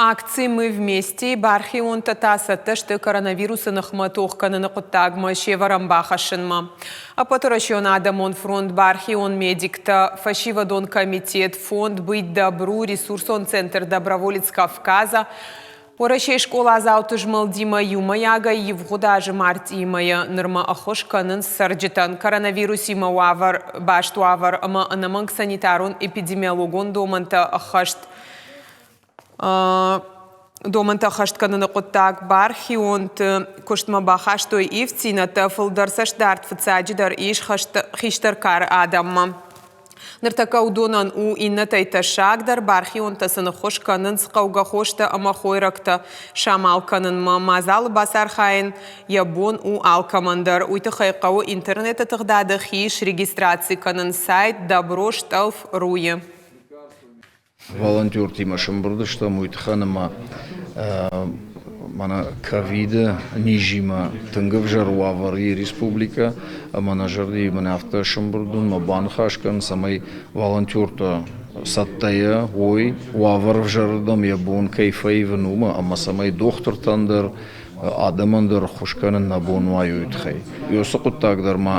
Акци «Мы вместе» бархионтӕ та цӕттӕ сты коронавирусы ныхмӕ тох кӕныны хъуыддагмӕ се вӕрӕн бахӕссынмӕ. Ӕппӕтуӕрӕсеон адӕмон фронт, бархион медиктӕ, фӕсивӕдон комитет, фонд «Быть добру», ресурсон центр «Доброволец Кавказа», Уӕрӕсейы скъоладзауты змӕлдимӕ иумӕйагӕй ивгъуыд азы мартъийы мӕйӕ нырмӕ ӕххуыс кӕнынц цӕрджытӕн коронавирусимӕ уавӕр, баст уавӕр ӕмӕ ӕнӕмӕнг санитарон-эпидемиологон домӕнтӕ ӕххӕст Домӕнтӕ ӕххӕст кӕныны хъуыддаг бархионты куыстмӕ бахастой ивддзинӕдтӕ, фылдӕр цӕстдард фыццаджыдӕр ис хистӕр кары адӕммӕ. Ныртӕккӕ уыдонӕн у иннӕтӕй тӕссагдӕр, бархионтӕ сын ӕххуыс кӕнынц хъӕугӕ хостӕ ӕмӕ хойрӕгтӕ самал кӕнынмӕ. Мадзалы бацархайын йӕ бон у алкӕмӕн дӕр. Уый тыххӕй хъӕуы интернеты тыгъдады хи срегистраци кӕнын сайт Добро стъӕлф.ру-йы. Волонтертимӕ сӕмбырд стӕм уый тыххӕн ӕмӕ мӕнӕ ковиды низимӕ тынг ӕвзӕр уавӕр и республикӕ ӕмӕ нӕ зӕрди мӕнӕ афтӕ сӕмбырд уын мӕ баныхас кӕнын, цӕмӕй волонтертӕ цӕттӕйӕ уой, уавӕр ӕвзӕрырдӕм йӕ бон кӕй фӕивын, уымӕ ӕмӕ цӕмӕй дохтыртӕн дӕр, адӕмӕн дӕр ӕххуыс кӕнын нӕ бон уа, уый тыххӕй. Уыцы хъуыддаг дӕр ма.